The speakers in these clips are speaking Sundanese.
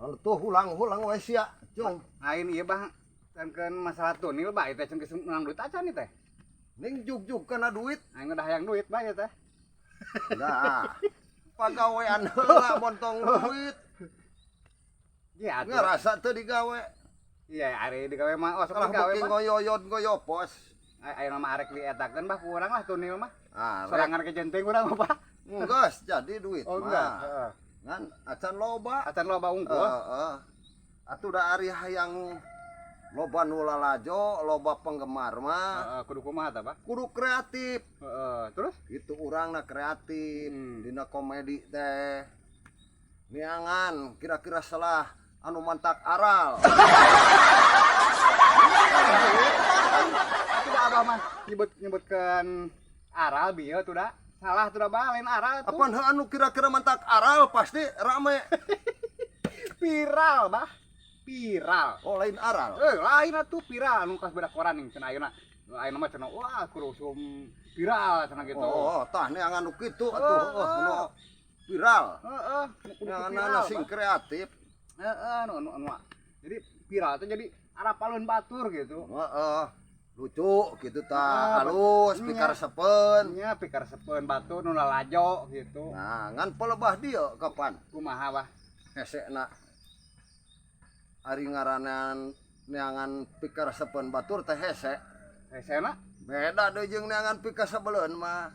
Kalau tuh hulang-hulang we sia, Cung. Lain ieu, Bah, kan masalah tunil, Bah, ieu teh can geus menang duit acan ieu teh. Ning jug-jug kana duit. Aing udah hayang duit, Bah, ieu teh. Nah, pagawean heula montong duit. Iya atuh. Ngerasa teu digawe. Iya, ari digawe mah oh sok Kalah digawe, beuki Bah. ngoyoyot ngoyopos. Ayeuna mah arek dietakeun, Bah, ku urang lah tunil mah. Ah, rek. Sorangan ke jenting urang mah, Bah. Geus jadi duit Oh, enggak. mah. Heeh. Ngan acan loba. Acan loba unggul. Heeh. Atuh da ari hayang loba nu lalajo, loba penggemar mah Heeh, kudu kumaha tah, Bah? Kudu kreatif. Heeh, terus? Itu urangna kreatif dina komedi teh. Neangan kira-kira salah anu mantak aral. Atuh da Abah mah nyebutkeun aral bieu tuh da. Salah tuh da, Bah, lain aral tuh. Apan heuh anu kira-kira mantak aral pasti rame. Viral, Bah. Viral. Oh, lain aral. Eh, lain atuh viral anu kas beda koran ning cenah ayeuna. Ayeuna mah cenah wah kudu usum viral cenah gitu. Oh, tah neangan nu kitu atuh Oh, heuh nu viral. Heeh, kudu Neangan viral, sing Bah. kreatif. Heeh, anu anu anu. Jadi viral teh jadi arapaleun batur gitu. Heeh. Lucu gitu tah, Ah, halus, nya. pikaresepeun. Nya pikaresepeun batur nu lalajo gitu. Nah, ngan pelebah dieu kapan? Kumaha, Bah? Hesena ari ngaranan neangan pikaresepeun batur teh hese. Hesena? Beda deui jeung neangan pikasebeleun mah.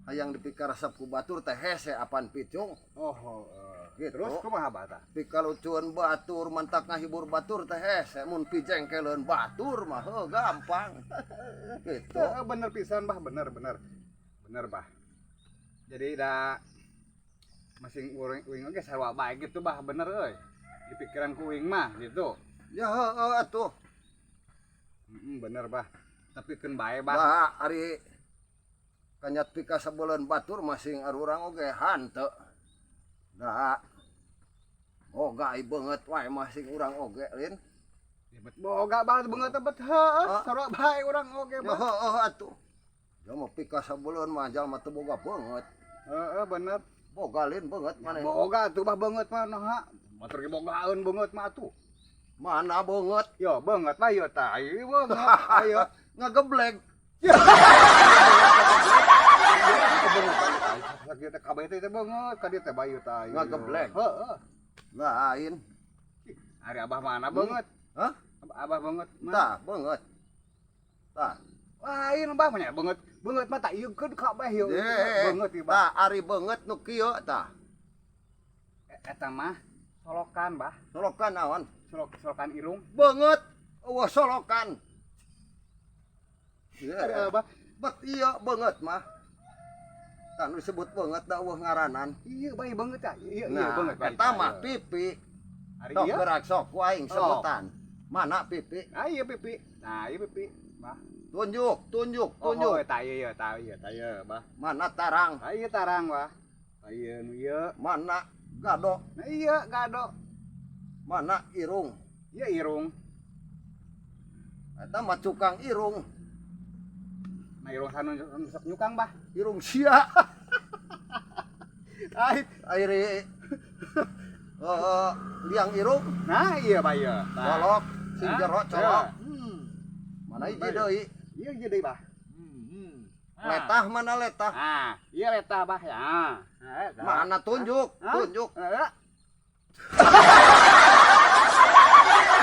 Hayang dipikaresep ku batur teh hese apan picung. Oh, heeh. Gitu. Terus kumaha, Bah, tah? Pikalucuan batur mantak ngahibur batur teh hese, mun pijengkeleun batur mah heuh gampang. Gitu. Heeh, bener pisan, Bah, bener bener. Bener, Bah. Jadi da masing uring uing oge sarua bae gitu, Bah, bener euy. Di pikiran ku uing mah gitu. Ya heueuh atuh. Heeh, bener, Bah. Tapi keun bae, Bah. Bah, ari kanyat pikasebeleun batur masing arurang oge hanteu. Da boga ai beungeut wae masing urang oge lin. Ribet boga, Bah, beungeut teh bet heuh, Ah. sarua bae urang oge, Ya Bah. heueuh atuh. Jalma pikasebeleun mah jalma teu boga beungeut. Heeh, bener. Boga lin beungeut maneh? Boga atuh, Bah, beungeut mah naha. Batur ge bogaeun beungeut mah atuh. Mana beungeut? Yo beungeut mah ieu tah, ieu beungeut. Ayo. Ngageblek. Sakieu teh kabeh teh beungeut, ka dieu teh bayu tah. Ieu. Ngageblek. Heeh. Lain. Ari Abah mana beungeut? Hah? Abah beungeut mana? Tah, beungeut. Tah. Lain, Bah, mah nya beungeut. Beungeut mah tak ieu keun kabeh ieu. Eh, Beungeut ieu, Bah. tah ari beungeut nu kieu tah. Eta mah solokan, Bah. Solokan naon? Solokan irung. Beungeut euweuh solokan. Ari Iya, Abah. bet iya beungeut mah. Tah nu disebut beungeut da euweuh ngaranan. Iya, bae beungeut tah. Iya, iya Nah, beungeut bae. eta mah pipi. Ari Sok ieu? gerak sok ku aing sebutan. Mana pipi? Nah, iya pipi. Nah, iya pipi, Bah. Tunjuk, tunjuk, tunjuk. Oh, tah ieu, tah ieu, tah ieu, Bah. Mana tarang? Tah ieu tarang, Bah. Tah ieu nu ieu. Mana gado? Nah, iya gado. Mana irung? Iya irung. Eta mah cukang irung. Nah, irung sanu nu sok nyukang, Bah. Irung sia. Ai. Airi liang irung. Nah, iya, Bah, iya. Tah. Colok, sing Hah? jero colok. Iya. Mana hiji deui? Iya, iya deui, Bah. Letah mana letah? Nah, iya letah, Bah, ya. Nah, eta. Mana tunjuk? Hah? Tunjuk. Heeh.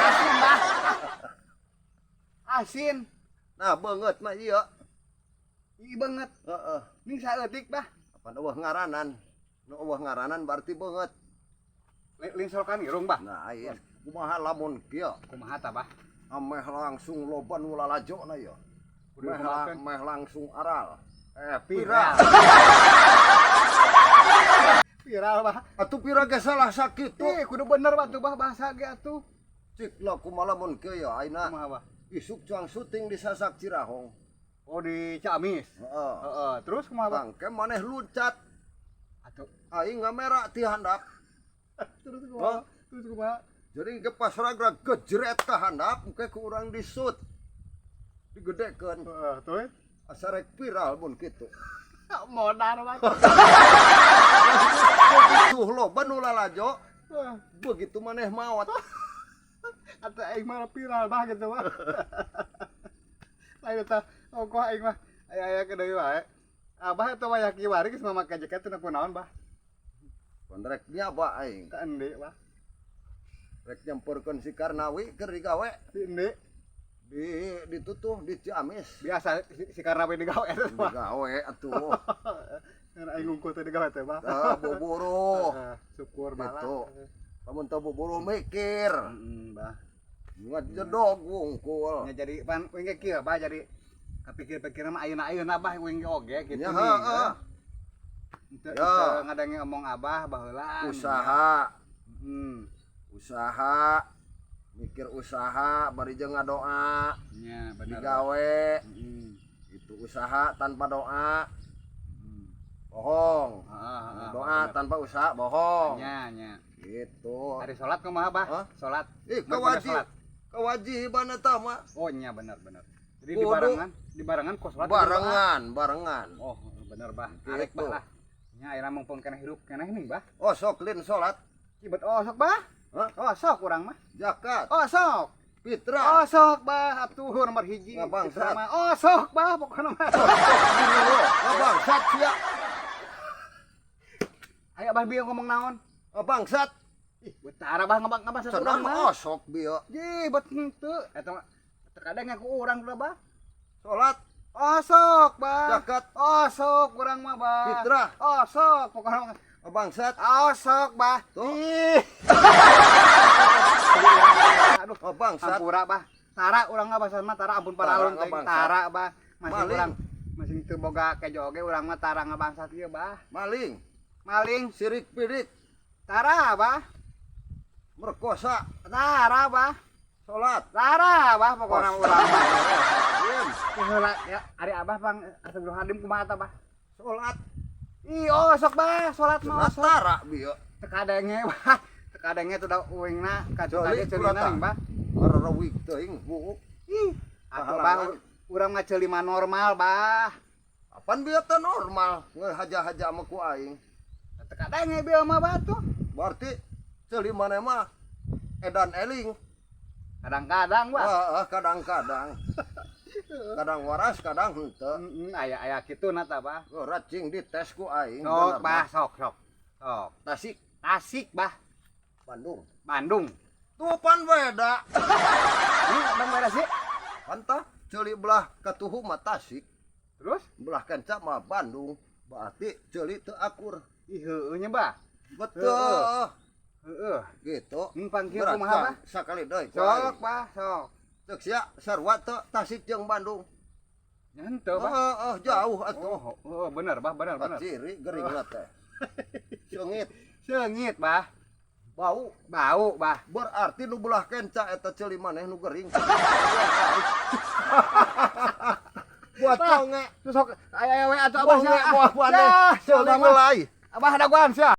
Asin, Bah. Asin. Nah, beungeut mah ieu. Ieu beungeut. Heeh. Ning saeutik, Bah. Apan euweuh ngaranan? Nu euweuh ngaranan berarti beungeut. Lain solokan irung, Bah. Nah, iya. Kumaha lamun kieu? Kumaha tah, Bah? Ameh langsung loba nu lalajona ieu. Kudu Meh, kumahakeun? Meh langsung aral. Eh, Viral. viral. Viral, Bah. Atuh viral ge salah sakitu. Ih, kudu bener batu, Bah, bahasa ge atuh. Cik lah kumaha lamun kieu ya ayeuna Kumaha, Bah? Isuk cuang syuting di Sasak Cirahong. Oh, di Ciamis. Heeh. Heeh, terus kumaha, Bah? Bangke maneh luncat, Atuh. Aing ngamera ti handap. Terus kumaha? Terus kumaha? Jadi ke pas ragrag gejret ka handap, engke ku urang disut. Digedekeun. Heeh, terus Asa rek viral mun kitu. Modar, Bah. Tuh loba nu lalajo. Begitu maneh maot. Atau aing mah viral, Bah, gitu, Bah. Lain eta ongkoh aing mah aya aya ke deui wae. Abah eta wayah kiwari geus make jaket teu naon, Bah? Pan rek nyaba aing. Ka endi, Bah? Rek nyamperkeun si Karnawi keur digawe. Di endi? Di ditutuh di Ciamis. Biasa si Karnawi digawe eta, Bah. Digawe atuh. Ngan aing ngungkul teh digawe teh, Bah. Tah buburu. Heeh, syukur malah. Gitu. Lamun teu buburu mikir. Heeh, Bah. Ngajedog wungkul. Nya jadi pan uing ge kieu, Bah, jadi kapikir-pikir mah ayeuna-ayeuna, Bah, uing ge oge gitu Ya, nih. heeh. Henteu Ya. teu ngadenge omong Abah baheula. Usaha, usaha, mikir usaha bari jeung ngadoa. Nya bener. Digawe. Itu usaha tanpa doa bohong. Heeh, heeh. Doa tanpa usaha bohong. Nya nya. Gitu. Hari salat kumaha, Bah? Hah? Salat. Ih, Bener-bener kewajib salat. Kewajiban eta mah. Oh nya bener bener. Jadi Kudu. dibarengan ku salat jeung doa. Barengan, barengan. Oh, bener, Bah. Gitu. Arek, Bah, lah. Nya ayeuna mumpung keneh hirup keneh nih, Bah. Oh, sok lin salat. Cibet oh sok, Bah. Hah? Oh sok urang mah. Zakat, Oh sok. Fitrah. Oh sok, Bah, atuh nomor hiji. Ngabangsat. Fitrah mah. Oh sok, Bah, pokokna mah. Ngabangsat sia. Ayo, Abah bieu ngomong naon? Ngabangsat. Ih, betara, Bah, ngabang ngabangsat urang Cenah mah. osok bieu. Ih, bet henteu. Eta mah terkadang ngaku urang udah, Bah. Salat, Oh sok, Bah. zakat, Oh sok urang mah, Bah. Fitrah. Oh sok pokokna mah. Ngabangsat. Oh sok, Bah. Tuh. Ih. Aduh, Ngabangsat. ampura, Bah. Tara urang mah bahasa mah tara, ampun Tara paralun teuing ngabangsat. tara, Bah. Masih Maling. urang masih teu boga kejo oge urang mah tara ngabangsat ieu, Bah. Maling, Maling sirik pirik, tara, Bah. merkosa, Tara, Bah. salat. Tara, Bah, pokokna Os. urang mah. Diem. Heula ya, ari Abah pang astagfirullahaladzim kumaha tah, Bah? Salat. Ih, oh sok, Bah, salat mah Cenah osok. tara bieu. Teu kadenge, Bah. Teu kadenge tuh da uingna ka Ceuli tadi ceulina kurata. ning, Bah. Ngarerewik teuing buuk. Ih, atuh, Bah, Kahalangan. urang mah ceuli mah normal, Bah. Apan bieu teh normal ngehaja-haja sama ku aing. Teu kadenge bieu mah, Bah, tuh. Berarti ceuli maneh mah edan eling. Kadang-kadang, Bah. Heeh, kadang-kadang. Kadang waras, kadang henteu. Heeh, aya aya kitu na tah, Bah. Ora cing dites ku aing. Sok, bener, Bah, sok sok. Sok. Tasik, Tasik, Bah. Bandung. Bandung. Tuh pan beda. Ini Bang beda sih. Pantah ceuli belah katuhu mah Tasik, Terus? Belah kenca mah Bandung. Berarti ceuli teu akur. Ih, heueuh nya, Bah. Betul. Heeh. Gitu. Hmm, pang kieu Berat, kumaha, Bah? Sakali deui ku Sok, aing. Bah, sok. Ceuk sia sarua teu Tasik jeung Bandung? Nya henteu, Bah. Heeh, jauh atuh. Oh, oh, bener, Bah, bener, bener. Ciri gering teh. Seungit, Seungit, Bah. Bau. Bau, Bah. Berarti nu belah kenca eta ceuli maneh nu gering. Buat conge. Terus sok aya aya we atuh, Abah Bonge sia. buah maneh. Ya, Ceuli Abah mah. ngelai. Abah dagoan sia.